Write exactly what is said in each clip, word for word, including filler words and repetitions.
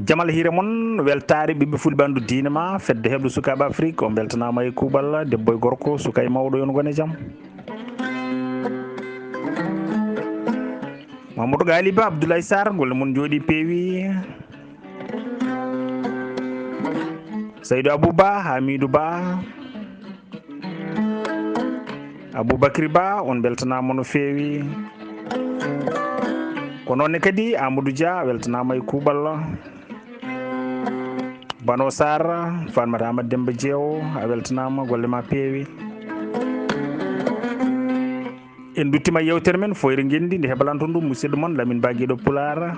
Jamal hiire mon, weltaare ɓiɓɓe fulɓe anndu diine ma, fedde heɓɗo sukaaɓe Afrik, on mbeltanaama e kuuɓal, debbo e gorko, suka e mawɗo, yo on ngone jam. Mamadou Gali Ba, Abdoulaye Sarr, golle mon njooɗi peewi. Saydou Abou Ba, Hamidou Ba, Aboubacry Ba, on mbeltanaama no feewi. Ko noon ne kadi Amadou Dia, weltanaama e kuuɓal. Bano Sarr, Fatmata Amadou Demba Jeewo, a weltanaama, golle ma peewi. En nduttima yewtere men Foyre Ngenndi, nde heɓalanto ndu musidɗo mon Lamine Ba, giɗo Pulaar.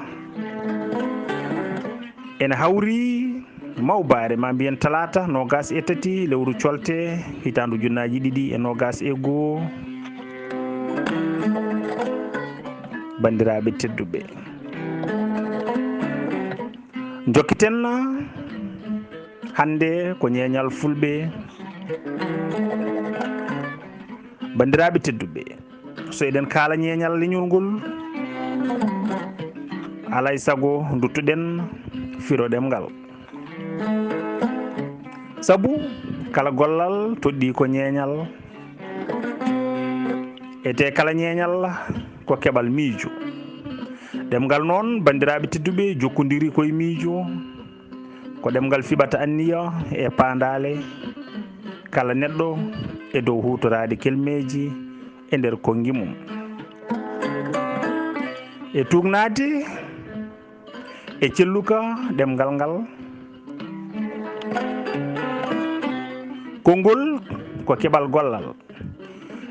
Ene hawri mawbaare, ma mbiyen talaata noogaas e tati lewru colte, hitaandu ujunnaaji ɗiɗi e noogaas e goo. Banndiraaɓe tedduɓe, njokkiten hannde ko ñeeñal fulɓe. Banndiraaɓe tedduɓe, so eɗen kaala ñeeñal leñol ngol, alaa e sago nduttuɗen firo ɗemngal. Sabu kala gollal toɗɗii ko ñeeñal, e te kala ñeeñal ko keɓal miijo. Ɗemngal noon, banndiraaɓe tedduɓe, jokkondiri koye miijo. Ko ɗemngal fiɓata anniya e paandaale kala neɗɗo e dow huutoraade kelmeeji e nder konngi mum. E tuugnaade e celluka ɗemngal ngal. Konngol ko keɓal gollal.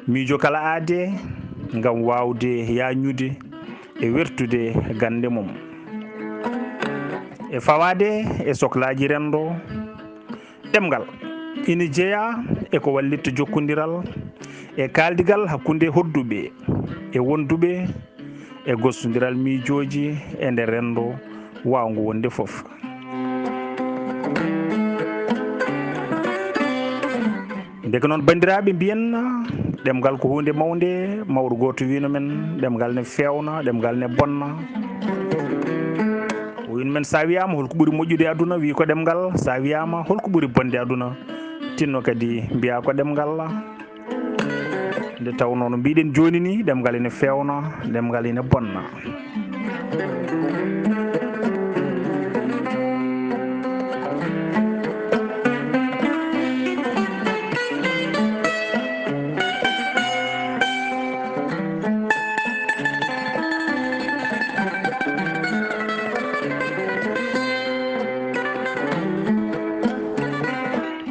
Miijo kala aade ngam waawde yaaññude e wertude gannde mum. E fawaade e soklaaji renndo, ɗemngal ina jeyaa e ko wallitta jokkondiral e kaaldigal hakkunde hodduɓe e wonduɓe e gostondiral miijooji e nder renndo waawngo wonde fof. Ndeke noon, banndiraaɓe, mbiyen ɗemngal ko huunde mawnde. Mawɗo gooto wiino men, ɗemngal ne feewna, ɗemngal ne bonna. O wiino men, sa wiyaama holko ɓuri moƴƴude e aduna, wii ko ɗemngal. Sa wiyaama holko ɓuri bonde aduna, tinno kadi mbiyaa ko ɗemngal. Nde tawnoo no mbiɗen jooni ni, ɗemngal ene feewna, ɗemngal ene bonna.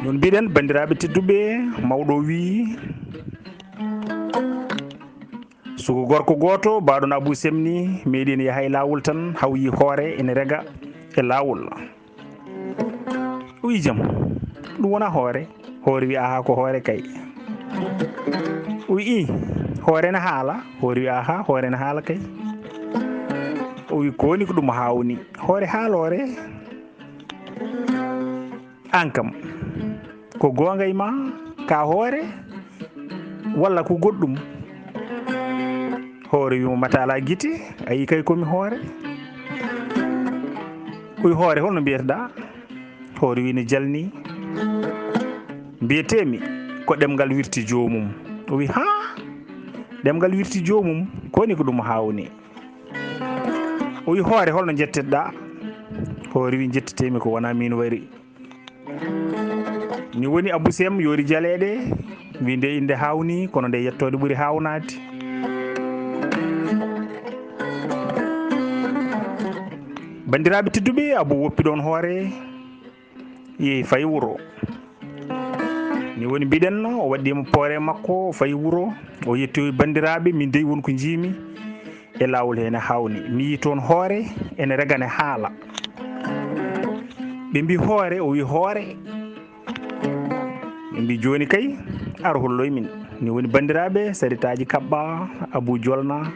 Noon mbiɗen, banndiraaɓe tedduɓe, mawɗo o wii, suka gorko gooto, baaɗo no Abou Semni, meeɗi ene yaha e laawol tan, hawyi hoore ene rega e laawol. O wii, jam, ɗum wona hoore? Hoore wii, aha, ko hoore kay. O wii, hoore ene haala? Hoore wii, aha, hoore ene haala kay. O wii, ko woni ko ɗum haawni? Hoore haaloore? Aan kam, ko goonga e ma, ka hoore, walla ko goɗɗum? Hoore wii mo, mata alaa gite, a yii kay ko mi hoore. O wii, hoore, holno mbiyete-ɗaa? Hoore wii, ne jalni. Mbiyetee-mi ko ɗemngal wirti joomum. O wii, haa? Ɗemngal wirti joomum, ko woni ko ɗum haawni? O wii, hoore, holno njettete-ɗaa? Hoore wii, njettetee-mi ko wonaa miin wari. Ni woni Abou Sem yoori jaleeɗe, wii, nde innde haawni, kono nde yettoode ɓuri haawnaade. Banndiraaɓe tedduɓe, Abou woppi ɗoon hoore, yehi fayi wuro. Ni woni mbiɗen, o waɗɗiima poore makko, o fayi wuro, o yettoyi banndiraaɓe, min dey won ko njiimi e laawol he ene haawni. Mi yii toon hoore ene rega ne haala. Ɓe mbii, hoore? O wii, hoore. Ɓe mbii, jooni kay, ar holloy min. Ni woni banndiraaɓe, saritaaji kaɓɓaa, Abou jolnaa.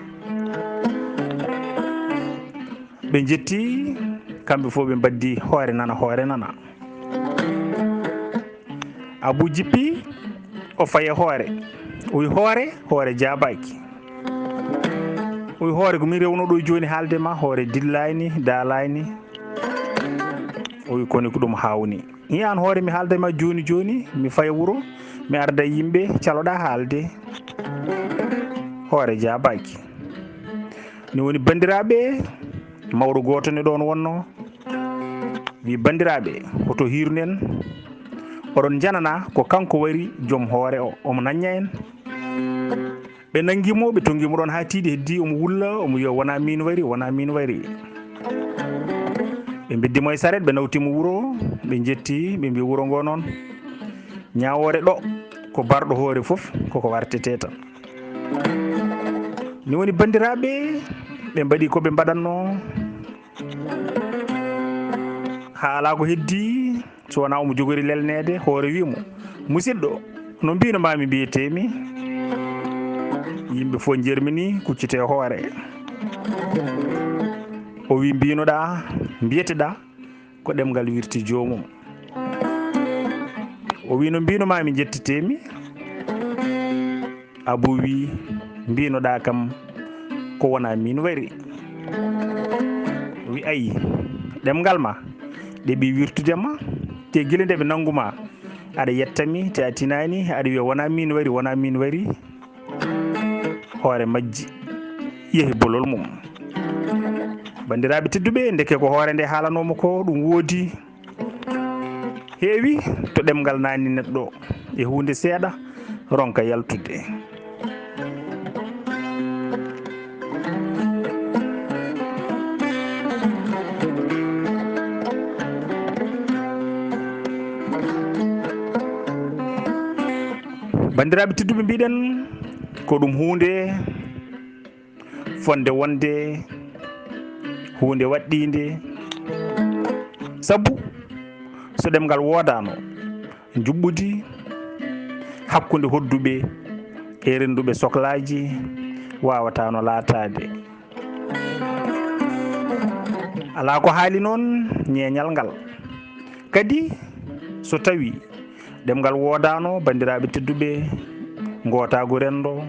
Ɓe njetti, kamɓe fof ɓe mbaddi hoore nana, hoore nana. Abou jippi, o fayi e hoore. O wii, hoore, hoore jaabaaki. O wii, hoore, ko min rewnoo ɗo jooni haalde ma, hoore dillaani, daalaani. O wi: "Koni ko ɗum haawnii?" "Ni an hoore mi haalda ma jooni jooni, mi faya wuro, mi arda e yimɓe, caloɗaa haalde." Hoore jaabaaki. Ni woni, banndiraaɓe, mawɗo gooto ne ɗoon wonnoo, wi: "Banndiraaɓe, hoto hiirnu en. Oɗon njananaa ko kanko wari joom hoore o, omo nañña en." Ɓe nanngi mo, ɓe tonngi mo ɗoon haa tiiɗi, heddii omo wulla, omo wiya: "Wonaa miin wari, wonaa miin wari." Ɓe mbeddi mo e saret, ɓe nawti mo wuro, ɓe njetti, ɓe mbi: "Wuro ngoo noon, ñaawoore ɗo, ko barɗo hoore fof, koko wartetee tan." Ni woni, banndiraaɓe, ɓe mbaɗi ko ɓe mbaɗatnoo. Haa alaa ko heddii, so wonaa omo jogori lelneede, hoore wi mo: "Musidɗo, no mbiino maa mi mbiyetee mi?" Yimɓe fof njermini, kucciti e hoore. O wi: "Mbiinoɗaa, mbiyeteɗaa ko ɗemngal wirti joomum." O wi: "No mbiino maa mi njettetee mi?" Abuu wi: "Mbiinoɗaa kam ko wonaa miin wari." O wi: "Ayi, ɗemngal ma ɗeɓi wirtude ma, te gila nde ɓe nanngu ma, aɗa yetta mi, te a tinaani, aɗa wiya: 'Wonaa miin wari, wonaa miin wari.'" Hoore majji yehi bolol mum. Banndiraaɓe tedduɓe, ndeke ko hoore nde haalanoo mo ko, ɗum woodi. Heewi to ɗemngal naatni neɗɗo e huunde seeɗa, ronka yaltude. Banndiraaɓe tedduɓe, mbiɗen ko ɗum huunde fotnde wonde huunde waɗɗiinde. Sabu so ɗemngal woodaano, njuɓɓudi hakkunde hoɗduɓe e rennduɓe soklaaji waawataano laataade. Alaa ko haali noon ñeeñal ngal. Kadi, so tawii ɗemngal woodaano, banndiraaɓe tedduɓe, ngootaagu renndo,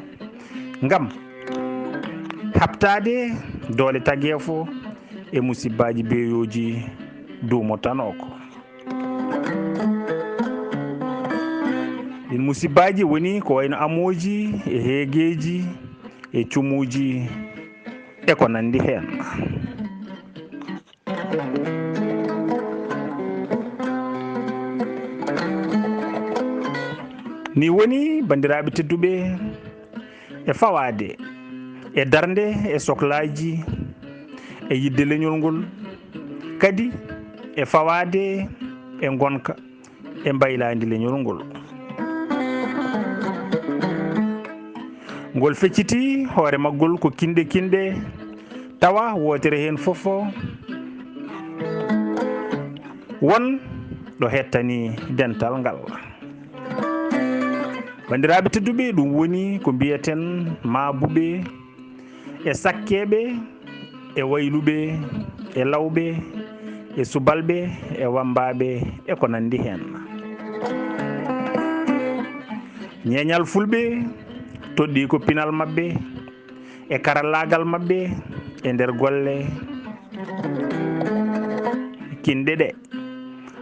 ngam haɓtaade doole tageefo e musibbaaji beeyooji duumotanooko. Ɗiin musibbaaji woni ko wayno amooji e heegeeji e cumuuji e ko nanndi heen. Ni woni, banndiraaɓe tedduɓe, e fawaade e darnde e soklaaji e yiɗde leñol ngol, kadi e fawaade e ngonka e mbaylaandi leñol ngol. Ngol fecciti hoore maggol ko kinɗe kinɗe, tawa wootere heen fof won ɗo hettani dental ngal. Banndiraaɓe tedduɓe, ɗum woni ko mbiyeten maabuɓe e sakkeeɓe e wayluɓe e lawɓe e subalɓe e wammbaaɓe e ko nanndi heen. Ñeeñal fulɓe toɗɗii ko pinal maɓɓe e karallaagal maɓɓe e nder golle kinɗe ɗe,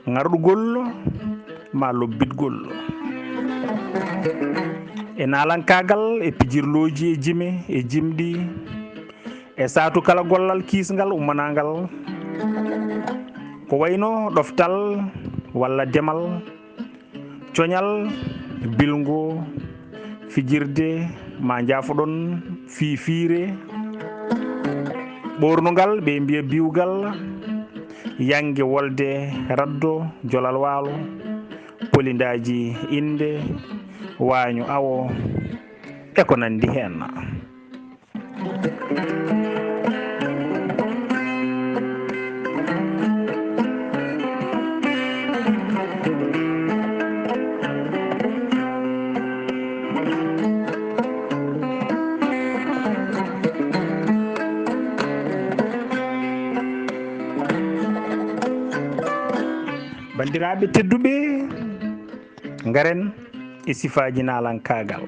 ŋarɗugol maa lobbitgol. E naalankaagal, e pijirlooji, e jime, e jimɗi, e saatu kala gollal kiisngal ummanaangal, ko wayno ɗoftal walla demal, coñal, bilngo, fijirde, maa njaafoɗon fii fiire, ɓoornungal, ɓe mbiya biwgal, yannge wolde raddo, jolal waalo, polindaaji innde, waaño awo, e ko nanndi heen. Banndiraaɓe tedduɓe, ngaren e sifaaji naalankaagal.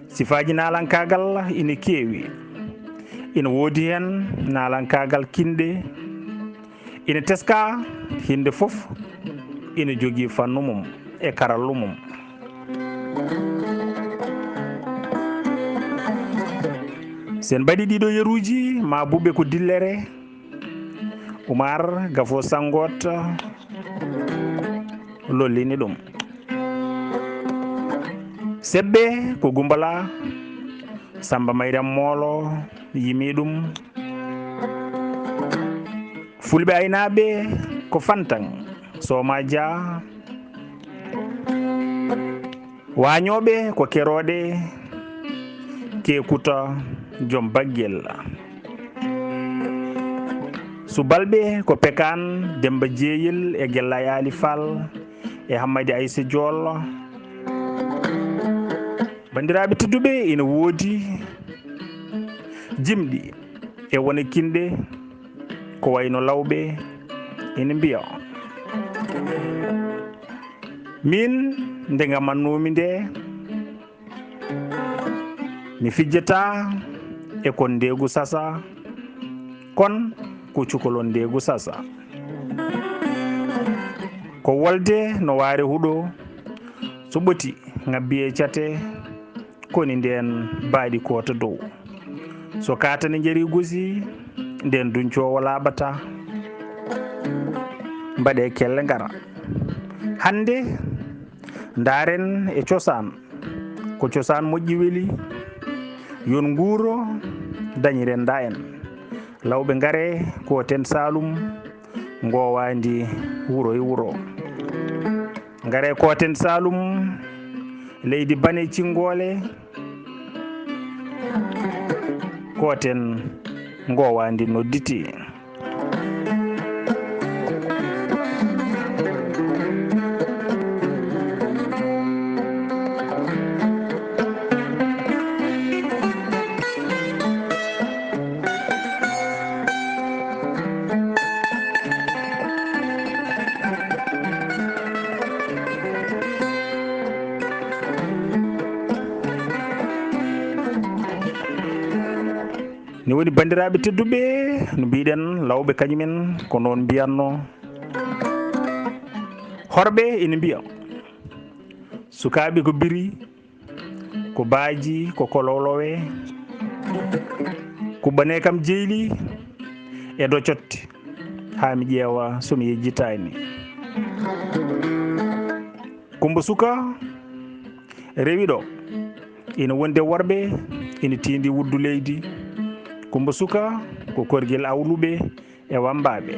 Sifaaji naalankaagal ina keewi. Ina woodi heen naalankaagal kinɗe, Ina teskaa, hinnde fof ina jogii fannu mum e karallu mum. So en mbaɗii ɗiɗo yeruuji, maa buɓɓe ko dillere, Umar Gafo Sanngoot lollini ɗum. Sebbe ko Gumbala, Samba Mayram Moolo yimi ɗum. Fulɓe aynaaɓe ko Fantaŋ, Sooma Dia. Waañooɓe ko Kerooɗe, Keekuta, Joom Baggel. Subalɓe ko Pekaan, Demmba Jeeyel e Gellaay Aali Faal e Hammadi Aysa Jool. Banndiraaɓe tedduɓe, ina woodi jimɗi e wone kinɗe ko wayno lawɓe ina mbiya, miin nde ngamannoomi nde, mi fijjataa e kon ndeegu sasa, kon ko cukalon ndeegu sasa. Ko wolde no waare huɗo, so ɓoti ŋabbi e cate, koni ndeen baaɗi koota dow. So kaatane njari gosi, ndeen duncoowo laaɓataa. Mbaɗee kelle ngara. Hannde, ndaaren e cosaan. Ko cosaan moƴƴi weli. Yon nguuro, dañi rennda en. Lawɓe ngaree, kooten Saalum, ngoowaandi wuro e wuro. Ngaree kooten Saalum, leydi bane cinngoole, kooten ngoowaandi nodditi. Ni woni, banndiraaɓe tedduɓe, no mbiɗen, lawɓe kañumen ko noon mbiyatno. Horɓe ina mbiya, sukaaɓe ko biri, ko baaji, ko kolowlowe, kuɓɓanee kam jeyli e docotte, haa mi ƴeewa so mi yejjitaani. Kumba Suka rewi ɗo, ina wondi e worɓe, ina tiindi wuddu leydi. Kumba Suka ko korgel awluɓe e wammbaaɓe.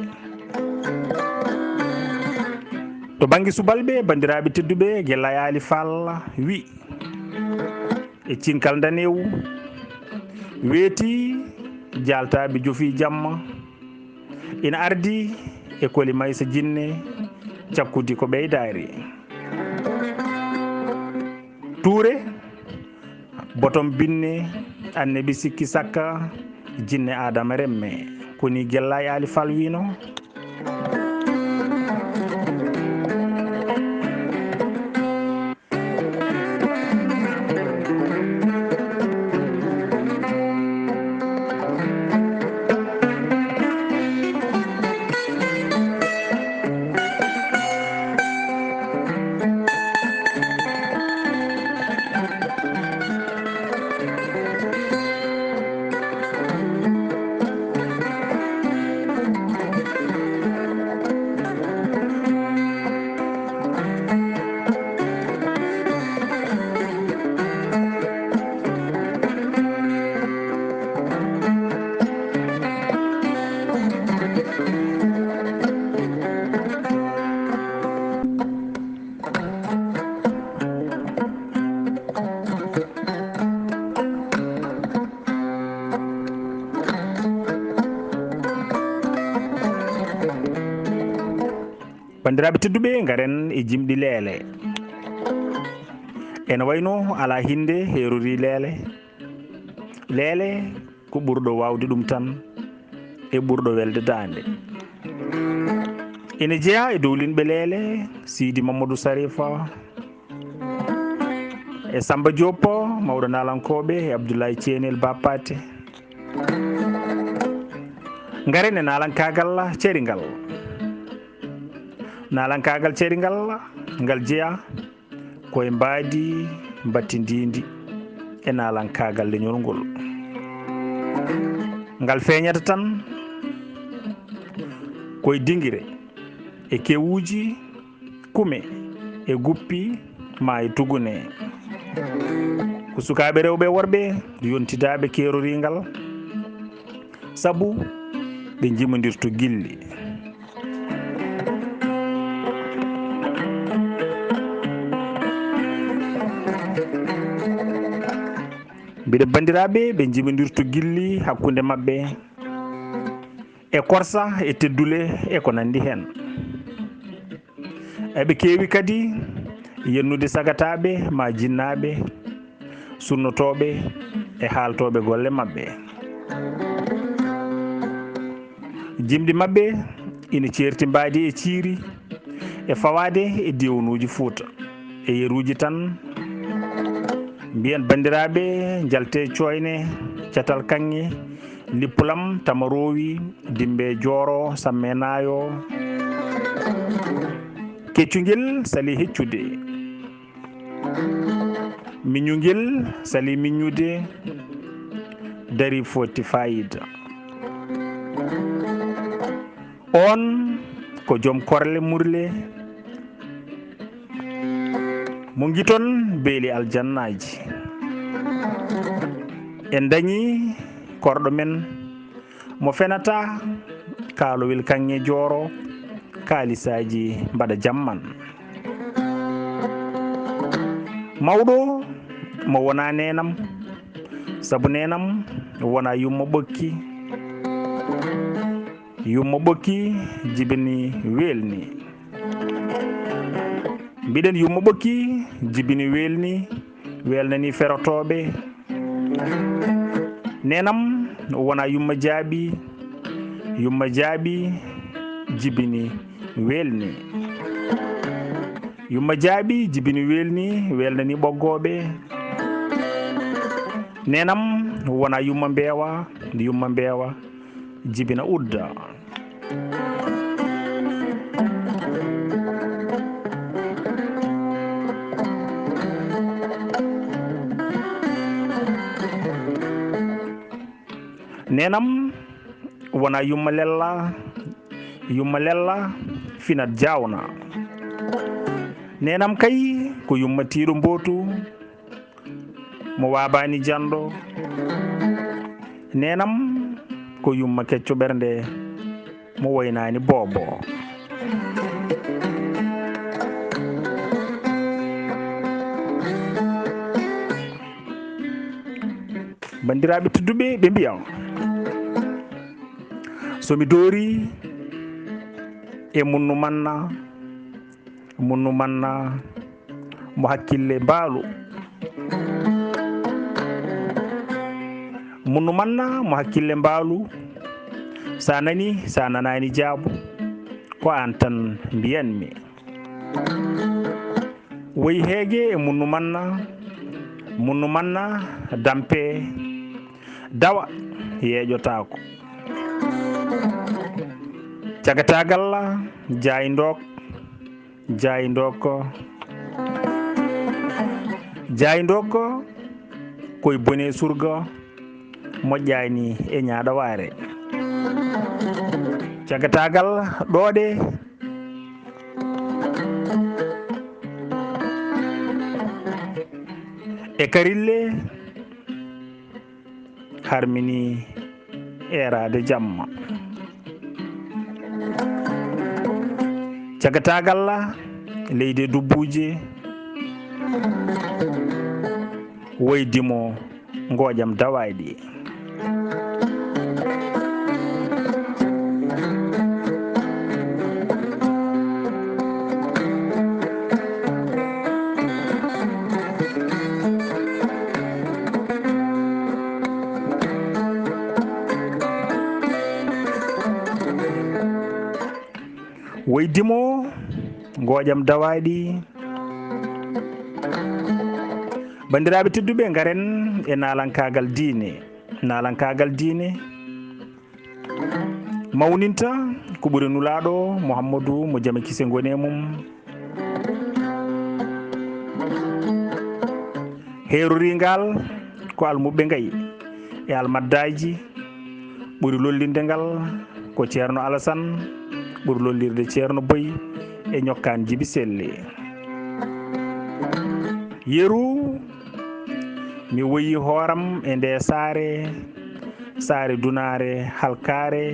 To bannge subalɓe, banndiraaɓe tedduɓe, Gellaay Aali Faal wi e cinkal ndaneewu, weeti jaaltaaɓe jofi jamma, ina ardi e koli Maysa Jinne, cakkudi ko ɓeydaari. Tuure, botom binne, annabi sikki sakka, jinne Aadama remme. Ko ni Gellaay Aali Faal wino. Banndiraaɓe tedduɓe, ngaren e jimɗi leele. Ene wayno alaa hinde heerori leele. Leele ko ɓurɗo waawde ɗum tan e ɓurɗo welde daande. Ene jeyaa e dowlinɓe leele, Sidi Mamadou Sarifa, e Samba Diop, mawɗo naalankooɓe, e Abdoulaye Thienel Bapate. Ngaren e naalankaagal ceringal. Naalankaagal ceringal ngal jeyaa ko e mbaadi mbattindiindi e naalankaagal leñol ngol. Ngal feeñata tan ko e dingire, e kewuuji, kume, e guppi, maa e tugune. Ko sukaaɓe rewɓe e worɓe yontidaaɓe keeroriingal, sabu ɓe njimondirto gilli. Mbiɗa banndiraaɓe, ɓe njimondirto gilli hakkunde maɓɓe, e korsa, e teddule, e ko nanndi heen. Eɓe keewi kadi yennude sagataaɓe maa jinnaaɓe, sunnotooɓe e haaltooɓe golle maɓɓe. Jimɗi maɓɓe ina ceerti mbaadi e ciiri e fawaade e diiwanuuji Fuuta. E yeruuji tan, mbiyen banndiraaɓe, njaltee cooyne, catal kaŋŋe, lippulam, tamaroowi, dimmbe jooro, samme naayo. Keccungel salii heccude. Miñungel salii miñude, darii foti faayiida. Oon ko joom korle murle, mo ngiton beeli aljannaaji. En ndañii korɗo men mo fenata kaalowel kaŋŋe jooro, kaalisaaji mbaɗa jamman. Mawɗo mo wonaa neenam, sabu neenam wonaa yumma ɓokki. Yumma ɓokki jibini weelni. Mbiɗen yumma ɓokki jibini weelni, weelnani ferotooɓe. Neenam wonaa yumma jaaɓi, yumma jaaɓi jibini weelni. Yumma jaaɓi jibini weelni, weelnani ɓoggooɓe. Neenam wonaa yumma mbeewa, yumma mbeewa jibina udda. Neenam wonaa yumma lella, yumma lella finat jawna. Neenam kay ko yumma tiiɗo mbootu, mo waabaani janɗo. Neenam ko yumma kecco ɓernde, mo woynaani boobo. Banndiraaɓe tedduɓe, ɓe mbiya, so mi doori e munnu manna, munnu manna mo hakkille mbaalu. Munnu manna mo hakkille mbaalu, sa nani, sa nanaani jaabu, ko aan tan mbiyanmi. Woyi heege e munnu manna, munnu manna dampe, dawa yeeƴotaako. Cagataagal jaay ndook, jaay ndook, jaay ndook, koye bone surga, moƴƴaani e ñaaɗawaare. Cagataagal ɗooɗe, e karille, harmini eeraade jamma. Cagataagal leydi e dubbuuje, woy dimo ngoƴam dawayɗi. Woy dimo ngoƴam dawayɗi. Banndiraaɓe tedduɓe, ngaren e naalankaagal diine. Naalankaagal diine. Mawninta ko ɓuri nulaaɗo Muhammadu mo jam e kise ngoni e mum. Heeroriingal ko almuɓɓe ngayi e almaddaaji, ɓuri lollinde ngal ko Ceerno Alasan, ɓuri lollirde Ceerno Boy e ñokkaan Jibi Selli. Yeru, mi woyi hooram e nde saare, saare dunaare halkaare,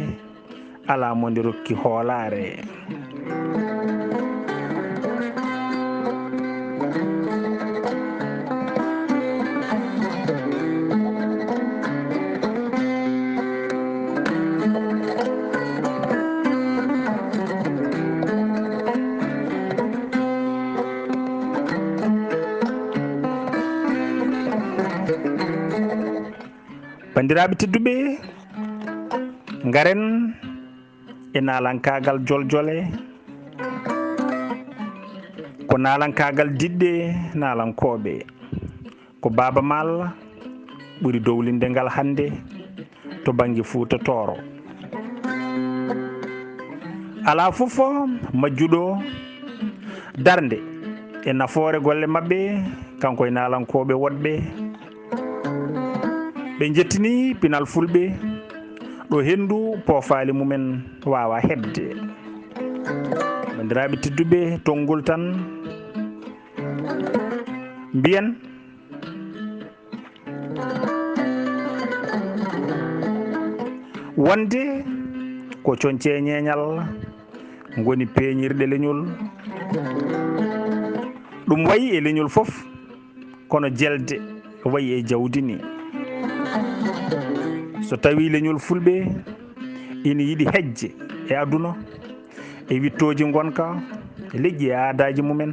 alaa mo nde rokki hoolaare. Banndiraaɓe tedduɓe, ngaren e naalankaagal joljole, ko naalankaagal diɗɗe naalankooɓe. Ko Baaba Maal ɓuri dowlinde ngal hannde to bannge Fuuta Tooro. Alaa fof majjuɗo darnde e nafoore golle maɓɓe, kanko e naalankooɓe woɗɓe. Ɓe njettini pinal Fulɓe ɗo henndu poofaali mumen waawa heɓde. Banndiraaɓe tedduɓe, tonngol tan mbiyen wonde ko coñce ñeeñal ngoni peeñirɗe leñol. Ɗum wayi e leñol fof, kono jelde wayi e jawdi ni. So tawi leñol Fulɓe ina yiɗi hejje e aduna, e wittooji ngonka, leƴƴi e aadaaji mumen,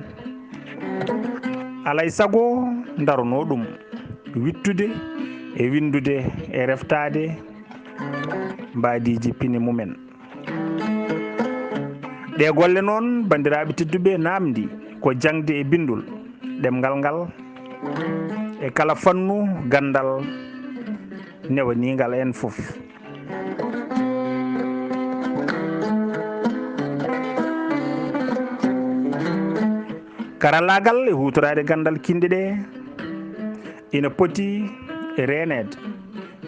alay sago ndaronoo ɗum, wittude e winndude e reftaade mbaadiiji pine mumen. Ɗee golle noon, banndiraaɓe tedduɓe, naamndi ko jaŋde e binndol ɗemngal ngal e kala fannu ganndal newaniingal en fof. Karallaagal e huutoraade ganndal kinɗe ɗe ina poti reeneede,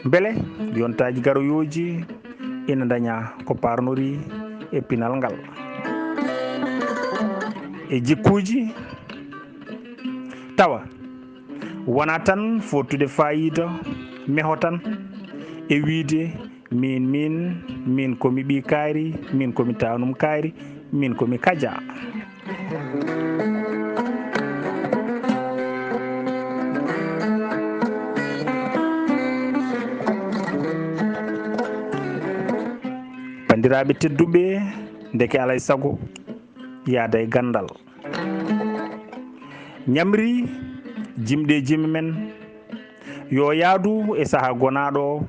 mbele yontaaji garoyooji ina ndaña ko paarnori e pinal ngal. E jikkuuji, tawa wonaa tan fooɗtude faayiida, meho tan e wiyde, "Miin, miin, miin ko mi ɓii kaari, miin ko mi taanum kaari, miin ko mi kaja." Banndiraaɓe tedduɓe, ndeke alay sago yaada e ganndal. Ñamri jimɗe jimi men yo yaadu e sahaa gonaaɗo o,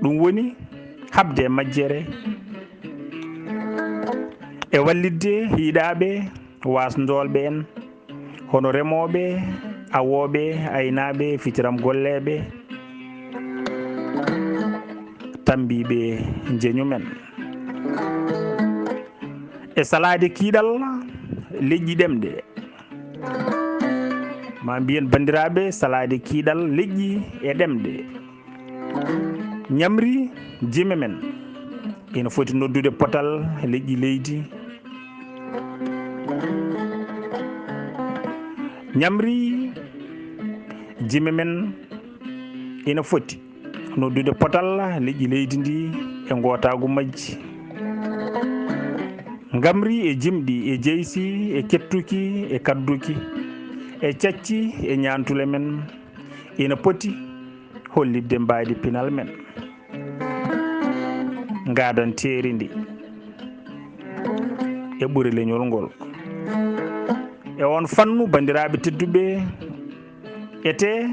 ɗum woni haɓde e majjere e wallitde hiiɗaaɓe waasndoolɓe en, hono remooɓe, awooɓe, aynaaɓe, fitiram golleeɓe, tammbiiɓe njeñu men. E salaade kiiɗal leƴƴi ɗemɗe, ma mbiyen banndiraaɓe, salaade kiiɗal leƴƴi e ɗemɗe. Ñamri jime men ina foti noddude potal leƴƴi leydi. Ñamri jime men ina foti noddude potal leƴƴi leydi ndi e ngootaagu majji. Ngamri e jimɗi e jeysi e kettuki e kadduki e cacci e ñaantule men ina poti hollitde mbaydi pinal men, ngaadanteeri ndi e ɓure leñol ngol. E oon fannu, banndiraaɓe tedduɓe, etee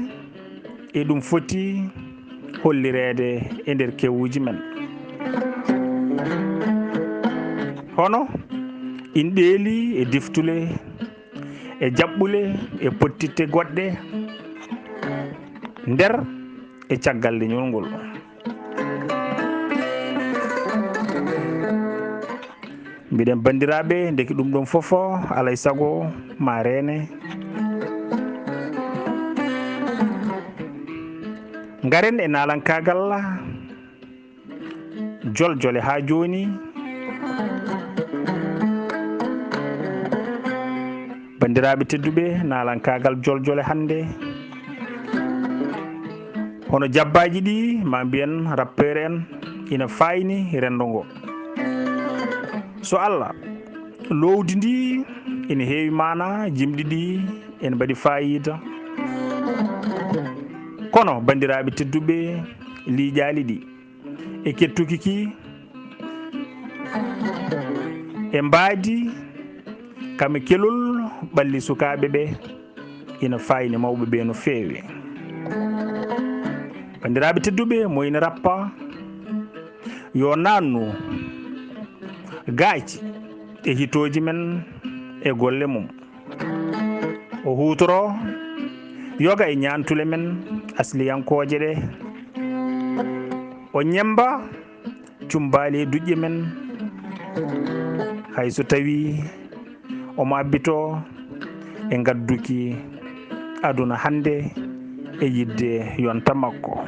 eɗum foti hollireede e nder kewuuji men. Hono inɗeeli e diftule e jaɓɓule e pottitte goɗɗe nder e caggal leñol ngol. Mbiɗen banndiraaɓe, ndeke ɗum ɗon fof alay sago ma reene. Ngaren e naalankaagal joljole haa jooni. Banndiraaɓe tedduɓe, naalankaagal joljole hannde, hono jabbaaji ɗi, ma mbiyen rappeur en, ina faayni renndo ngo. So Allah, loowdi ndi ina heewi maanaa, jimɗi ɗi ina mbaɗi faayiida. Kono, banndiraaɓe tedduɓe, liiƴaali ɗi e kettuki ki e mbaadi kam e kelol ɓalli sukaaɓe ɓe ina faayni mawɓe ɓe no feewi. Banndiraaɓe tedduɓe, mo ina rappa yo naannu gaaci e hitooji men e golle mum. O huutoro yoga e ñaantule men asliyankooje ɗe. O ñemmba cumbaali e duƴƴe men, hay so tawii omo abbitoo e ngadduki aduna hannde e yiɗde yonta makko.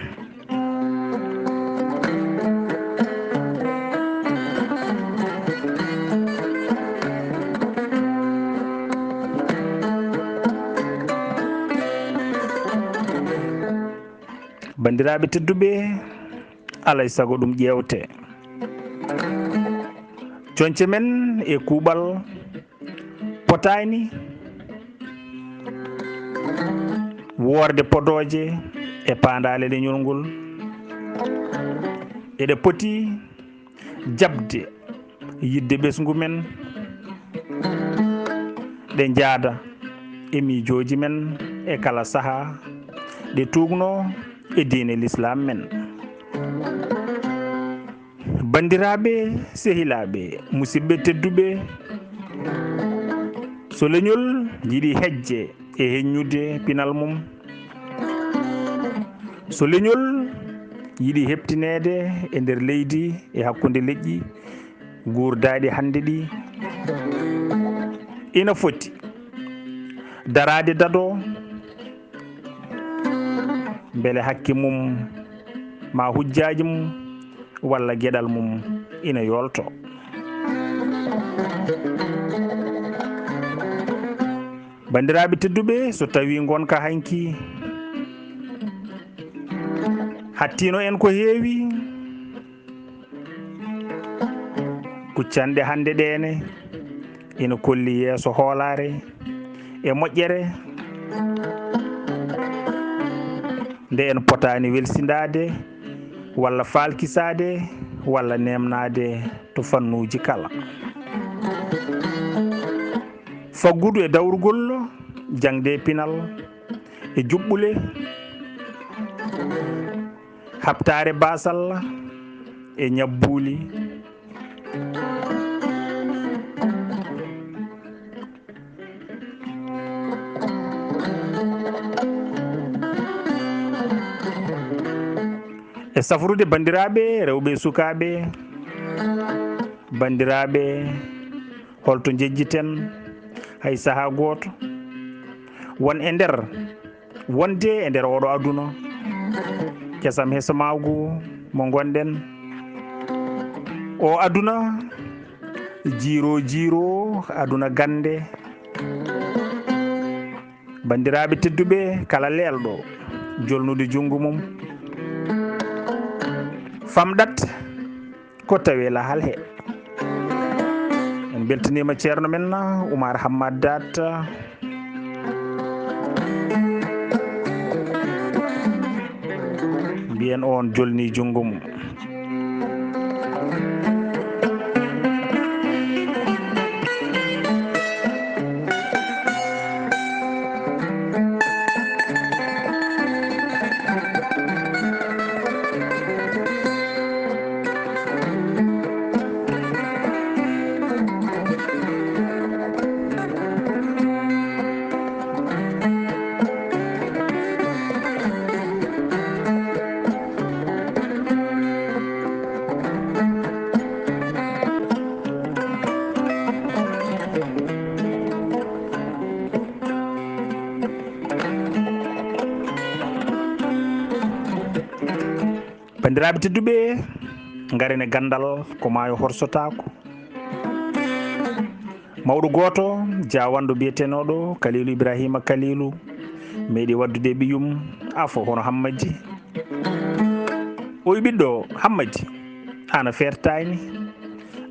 Banndiraaɓe tedduɓe, alay sago ɗum ƴeewte. Coñce men e kuuɓal potaani woorde podooje e paandaale leñol ngol. Eɗe poti jaɓde yiɗde ɓesngu men, ɗe njaada e miijooji men e kala sahaa, ɗe tuugnoo e diine Lislaam men. Banndiraaɓe, sehilaaɓe, musidɓe tedduɓe, so leñol yiɗi hejje e heññude pinal mum, so leñol yiɗi heɓtineede e nder leydi e hakkunde leƴƴi guurdaaɗi hannde ɗi, ina foti daraade dado mbele hakke mum ma hujjaaji mum walla geɗal mum ina yoolto. Banndiraaɓe tedduɓe, so tawii ngonka hanki hattiino en ko heewi, kuccanɗe hannde ɗeene ina kolli yeeso hoolaare e moƴƴere nde en potaani welsindaade walla faalkisaade walla neemnaade to fannuuji kala. Faggudu e dawrugol jaŋde e pinal e juɓɓule, haɓtaare baasal e ñabbuuli. E safrude banndiraaɓe rewɓe e sukaaɓe, banndiraaɓe, holto njejjiten hay sahaa gooto? Won e nder, wonde e nder oɗo aduna, kesam hesamaagu mo ngonɗen. O aduna jiiro jiiro, aduna gannde. Banndiraaɓe tedduɓe, kala leelɗo jolnude junngo mum, famɗat ko tawi lahal he. En mbeltaniima ceerno men Oumar Hammat Dat. Mbiyen on jolni junngo mum. Banndiraaɓe tedduɓe, ngaren e ganndal ko maayo horsotaako. Mawɗo gooto, jaawanɗo biyetenooɗo Kaliilu Ibraahiima Kaliilu, meeɗi waɗdude e ɓiyum afo hono Hammadi. O wi ɓiɗɗo, Hammadi, aan a feertaani,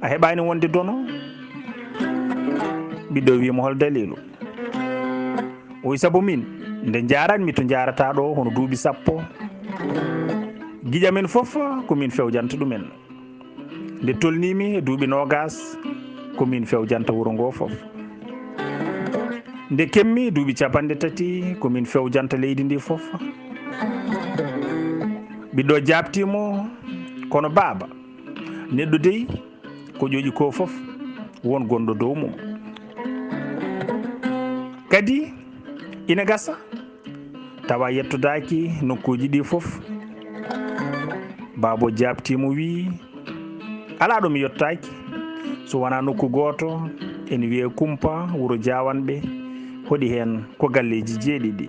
a heɓaani wonde dono? Ɓiɗɗo wi mo, hol daliilu? O wi, sabu miin, nde njaaranmi to njaarataa ɗo hono duuɓi sappo, giƴam en fof ko miin fewjanta ɗum en. Nde tolniimi e duuɓi noogaas, ko miin fewjanta wuro ngoo fof. Nde kemmi duuɓi cappanɗe tati, ko miin fewjanta leydi ndii fof. Ɓiɗɗo jaabtii mo, kono baaba, neɗɗo dey, ko ƴoƴi ko fof, won gonɗo dow mum. Kadi, ina gasa, tawa yettodaaki nokkuuji ɗii fof. Baaba o jaabtii mo, wii, alaa ɗo mi yottaaki, so wonaa nokku gooto, ene wiyee Kumpa, wuro Jaawanɓe, hoɗi heen ko galleeji jeeɗiɗi.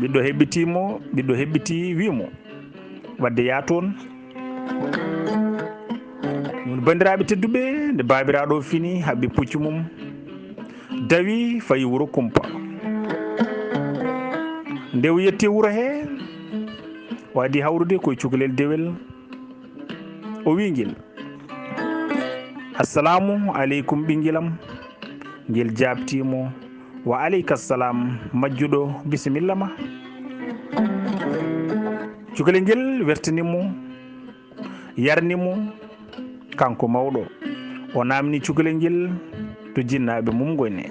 Ɓiɗɗo heɓɓitii mo, ɓiɗɗo heɓɓitii, wii mo, wadde yaa toon. Ɗum woni, banndiraaɓe tedduɓe, nde baabiraaɗo o fini, haɓɓi puccu mum, dawi, fayi wuro Kumpa. Nde o yetti wuro he, o addi hawrude ko e cukalel dewel, o wii ngel, assalaamu aleykum, ɓinngel am. Ngel jaabtii mo, wa aleyka salaam, majjuɗo, bisimilla ma. Cukalel ngel wertini mo, yarni mo, kanko mawɗo. O naamni cukalel ngel to jinnaaɓe mum ngoni.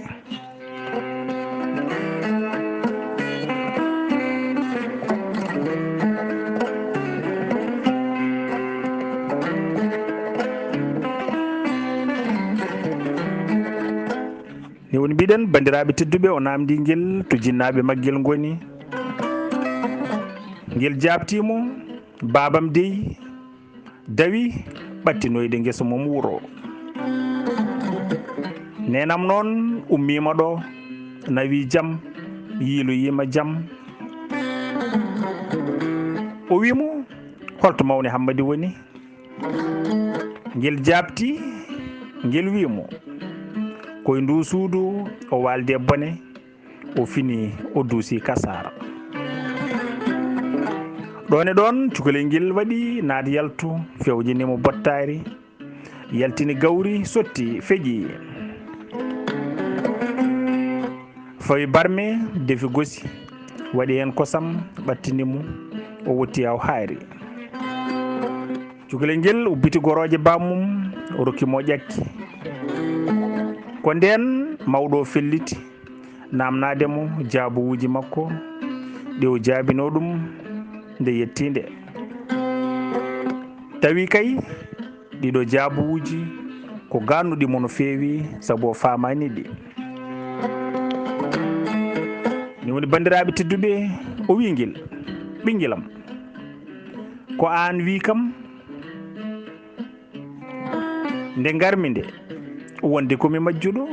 Ni woni mbiɗen, banndiraaɓe tedduɓe, o naamndii ngel to jinnaaɓe maggel ngoni. Ngel jaabtii mo, baabam dey dawi ɓattinoyde ngesa mum wuro. Neenam noon ummiima ɗo, nawii jam, yiiloyiima jam. O wii mo, holto mawni Hammadi woni? Ngel jaabtii, ngel wii mo, ko e nduu suudu o waaldi e bone, o fini, o duusi kasaara. Ɗoon e ɗoon, cukalel ngel waɗi naat yaltu, fewjini mo bottaari, yaltini gawri, sotti, feƴi. Fawi barme, defi gosi, waɗi heen kosam, ɓattini mo, o wotti yaw haayri. Cukalel ngel ubbiti gorooje baam mum, o rokki mo ƴakki. Ko ndeen mawɗo o felliti, naamnaade mo jaabuwuuji makko, ɗi o jaabinoo ɗum nde yettii nde. Tawi kay, ɗiɗo jaabuwuuji ko gannuɗi mo no feewi, sabu o faamaani ɗi. Ni woni, banndiraaɓe tedduɓe, o wii ngel, ɓinngel am, ko aan wii kam, nde ngarmi nde, wonde ko mi majjuɗo.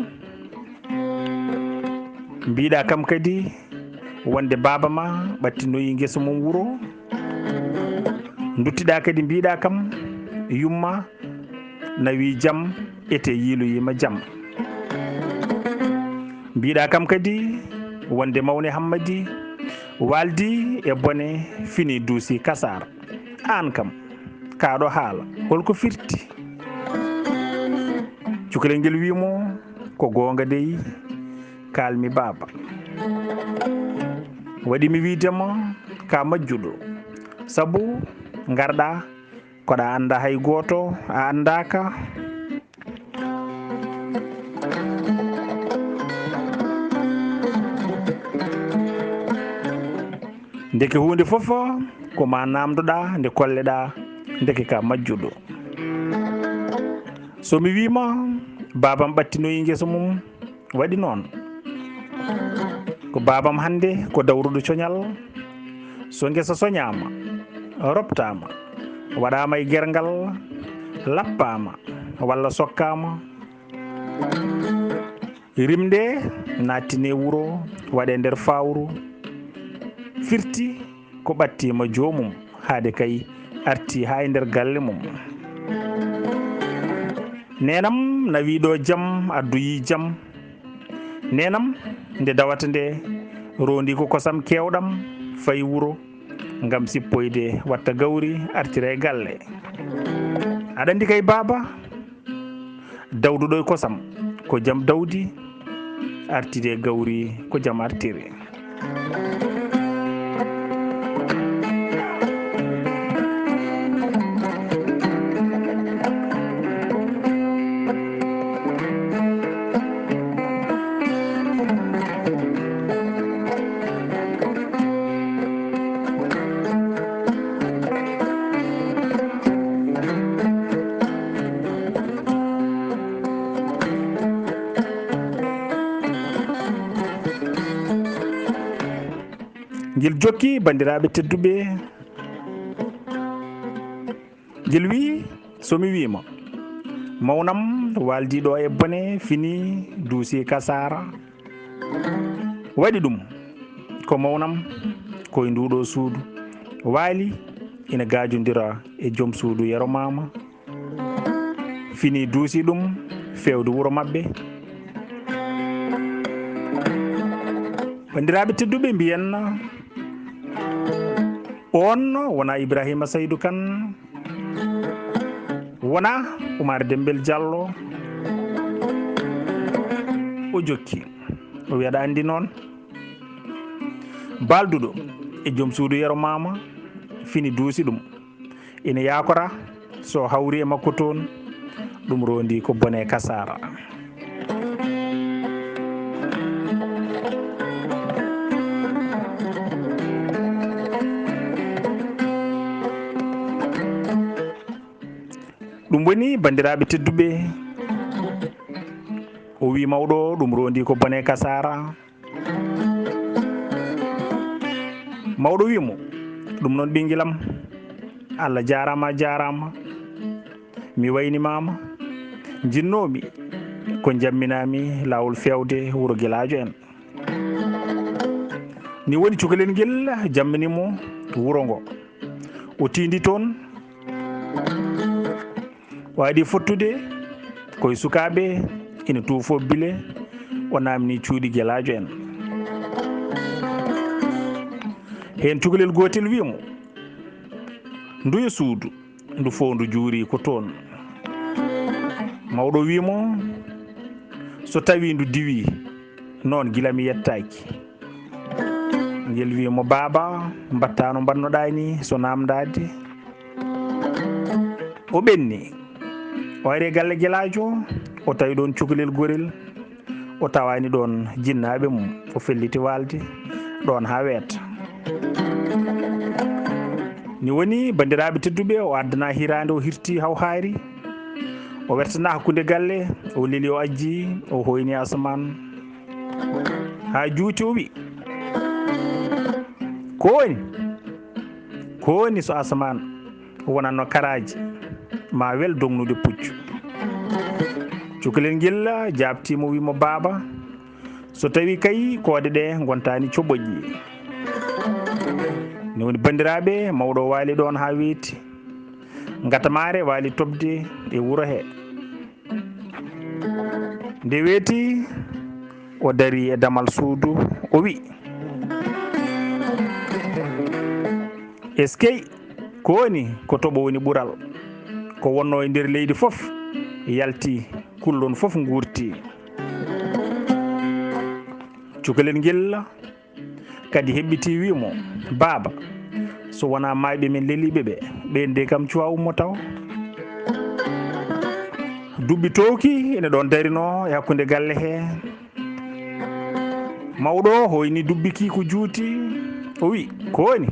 Mbiɗa kam kadi wonde baaba ma ɓattinoyi ngesa mum wuro. Nduttiɗa kadi mbiɗa kam yumma nawii jam ete yiiloyiima jam. Mbiɗa kam kadi wonde mawni Hammadi waaldi e bone, fini duusi kasaar. Aan kam, kaa ɗo haala, holko firti? Cukalel ngel wii mo, ko goonga dey, kaalmi baaba. Waɗi mi wiide ma, ka majjuɗo. Sabu ngarɗa, koɗa annda hay gooto, a anndaaka. Ndeke huunde fof ko ma naamndoɗa nde kolleɗa, ndeke ka majjuɗo. So mi wiima, baabam ɓattinoyi ngesa mum, waɗi noon. Ko baabam hannde ko dawruɗo coñal. So ngesa soñaama, roptaama, waɗaama e gerngal, lappaama, walla sokkaama, rimde, naattine wuro, waɗe nder fawru, firti ko ɓattiima joomum. haade kay arti haa e nder galle mum. Neenam nawi ɗo jam, addoyi jam. Neenam nde dawata nde rondi ko kosam keewɗam, fayi wuro ngam sippoyde, watta gawri, artira e galle. Aɗa anndi kay baaba, dawduɗo e kosam ko jam dawdi, artide e gawri ko jam artiri. Ngel jokki, banndiraaɓe tedduɓe, ngel wiyi, so mi wiima mawnam waaldi ɗo e bone, fini duusi kasaara, waɗi ɗum ko mawnam koye nduɗo suudu, waali ina gaajondira e joom suudu Yero Maama, fini duusi ɗum feewde wuro maɓɓe. Banndiraaɓe tedduɓe, mbiyen oon wona Ibrahima Saydu Kan, wona Umar Dembel Jallo. O jokki, o wiya, aɗa anndi noon, baalduɗo e joom suudu Yero Maama, fini duusi ɗum. Ina yaakora so hawri e makko toon, ɗum rondi ko bone kasaara. Ɗum woni, banndiraaɓe tedduɓe, o wi mawɗo, ɗum rondi ko bone kasaara. Mawɗo wi mo, ɗum noon ɓingilam, Allah jaaraama, a jaaraama. Mi waynimaama, njinnoomi ko njamminaami laawol feewde wuro Gelaajo en. Ni woni cukalel ngel jammini mo wuro ngo. O tiindi toon. O adi fottude koye sukaaɓe ina tuufo bile, o naamni cuuɗi Gelaajo en. Heen cukalel gootel wiyi mo, nduyo suudu, ndu fof ndu juuri ko toon. Mawɗo wiyi mo, so tawii ndu diwii noon gila mi yettaaki. Ngel wiyi mo, baaba, mbaɗtaa no mbaɗnoɗaa ni so naamndaade. O ɓenni. O ari e galle Gelaajo, o tawi ɗoon cukalel gorel. O tawaani ɗoon jinnaaɓe mum, o felliti waalde ɗoon haa weeta. Ni woni, banndiraaɓe tedduɓe, o addana hiraande, o hirti hawhaari. O wertana hakkunde galle, o leli, o ajji, o hoyni asamaan. Haa juuti, o wi, ko woni? Ko woni so asamaan wonatno karaaji, ma wel dognude puccu? Cukalel ngel jaabti mo, wi mo, baaba, so tawi kay koode ɗe ngontaani coɓoƴƴi. Ni woni, banndiraaɓe, mawɗo waali ɗoon haa weeti. Ngatamaare waali toɓde e wuro he. Nde weeti, o dari e damal suudu, o wi, eskey, ko woni ko toɓo woni ɓural? Ko wonno e nder leydi fof yalti, kullon fof nguurti. Cukalel ngel kadi heɓɓiti, wi mo, baaba, so wonaa maayɓe men leliiɓe ɓe, ɓeen de kam cuwa ummo taw. Duɓɓi toowki ene ɗoon darinoo e hakkunde galle he. Mawɗo o hoyni duɓɓi ki ko juuti, o wi, ko woni?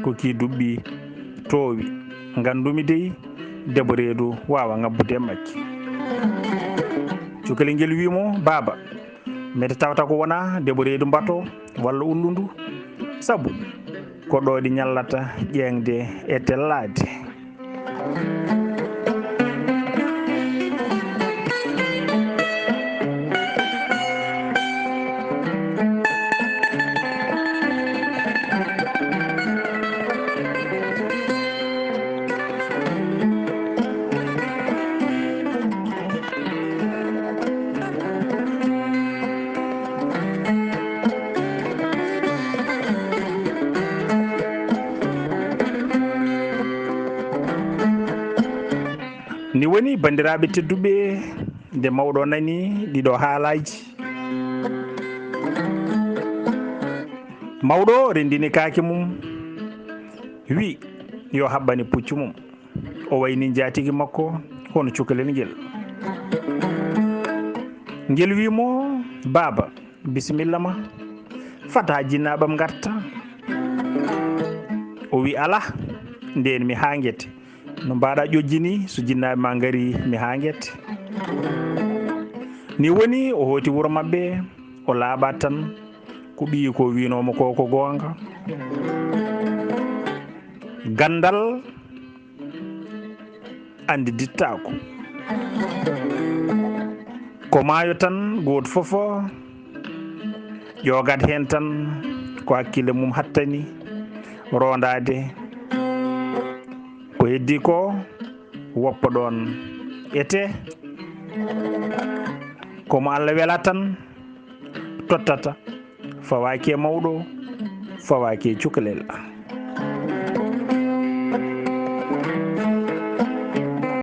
Ko ki duɓɓi toowi, nganndumi dey debbo reedu waawa ŋabbude e makki. Cukalel ngel wi mo, baaba, mete tawta ko wona debbo reedu mbato walla ullundu, sabu ko ɗo ɗi ñallata ƴeeŋde e tellaade. Ɗi woni, banndiraaɓe tedduɓe, nde mawɗo nani ɗiɗo haalaaji, mawɗo renndini kaake mum, wi yo haɓɓane puccu mum. O wayni njaatigi makko hono cukalel ngel. Ngel wi mo, "Baaba, bisimilla ma, fata jinnaaɓam ngarta." O wi, "Alaa, ndeen mi haa ngete. No mbaɗa ƴojji ni, so jinnaaɓe ma ngari mi haa ngete." Ni woni o hooti wuro maɓɓe, o laaɓa tan ko ɓiyi ko wiinoo mo ko, ko goonga. Ganndal anndi dittaako. Ko maayo tan gooto fof ƴoogat heen tan ko hakkille mum hattani rondaade. Ko heddi ko woppa ɗoon ete. Ko mo Allah wela tan tottata, fawaaki e mawɗo, fawaaki e cukalel.